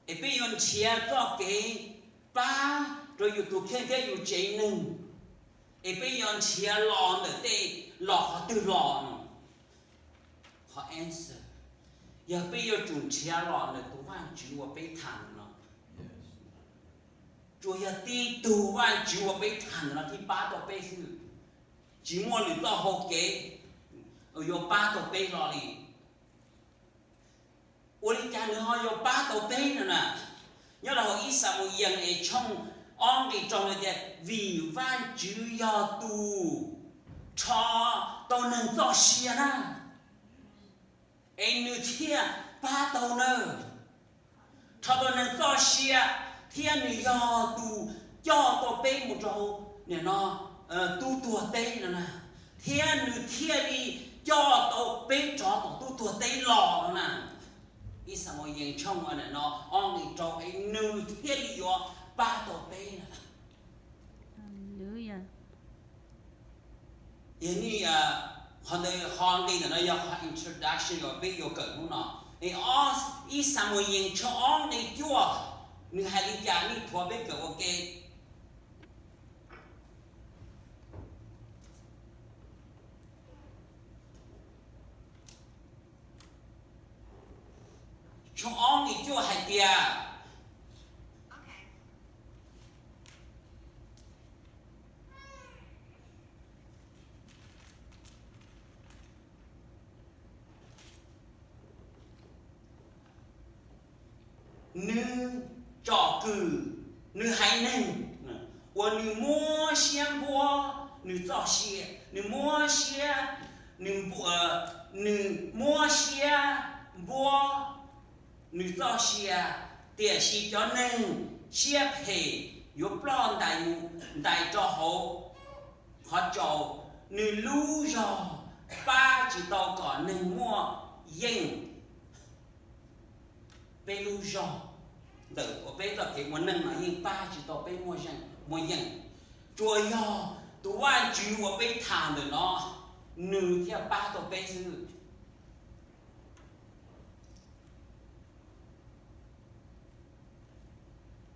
Es peb yuav nrhiav txoj kev pab rau yus tus kheej thiab yus tsev neeg, es peb yuav nrhiav los ntawm tej, los qhov twg los no? Qhov answer yog peb yuav tsum nrhiav los ntawm tus Vajtswv uas peb tham no. Tsuas yog tib tug Vajtswv uas peb tham no thiaj pab tau peb xwb. Tsis muaj lwm txoj hau kev yuav pab tau peb hlo li. Ua li cas nws ho yuav pab tau peb no na? Nyob rau hauv ib Xamuyees es tshooj ob nqe rau nws tias, vim Vajtswv yog tus rho tau neeg txoj sia na, es nws thiaj pab tau na. Rho tau neeg txoj sia, thiab nws yog tus coj tau peb mus rau nim no tub tuag teb no na, thiab nws thiaj li coj tau peb rov tom tub tuag teb los no na. Ib Xamuyees tshooj no ob nqe rau es nws thiaj li yuav pab tau peb na. Yog li, qhov ntawd, qhov nqe ntawm no yog qhov introduction uas peb yuav kawm hnub no. Es ib Xamuyees tshooj ob nqe cuaj, nws hais li cas nej thuav peb kawm ua ke. Tshooj ob nqe cuaj hais tias, nws tsom kwm nws haiv neeg uas nws muab siab npuab nws txoj sia, nws muab siab, nws, nws muab siab npuab nws txoj sia, tiam sis cov neeg siab phem yuav ploj ntais mus ntais rau hauv qhov tsaus. Nws lub zog pab tsis tau kom neeg muaj yeej. Peb lub zog ntawm uas peb txoj kev ua neej no yeej pab tsis tau peb muaj yeej. Tsuas yog tus Vajtswv uas peb tham ntawm no, nws thiaj pab tau peb xwb.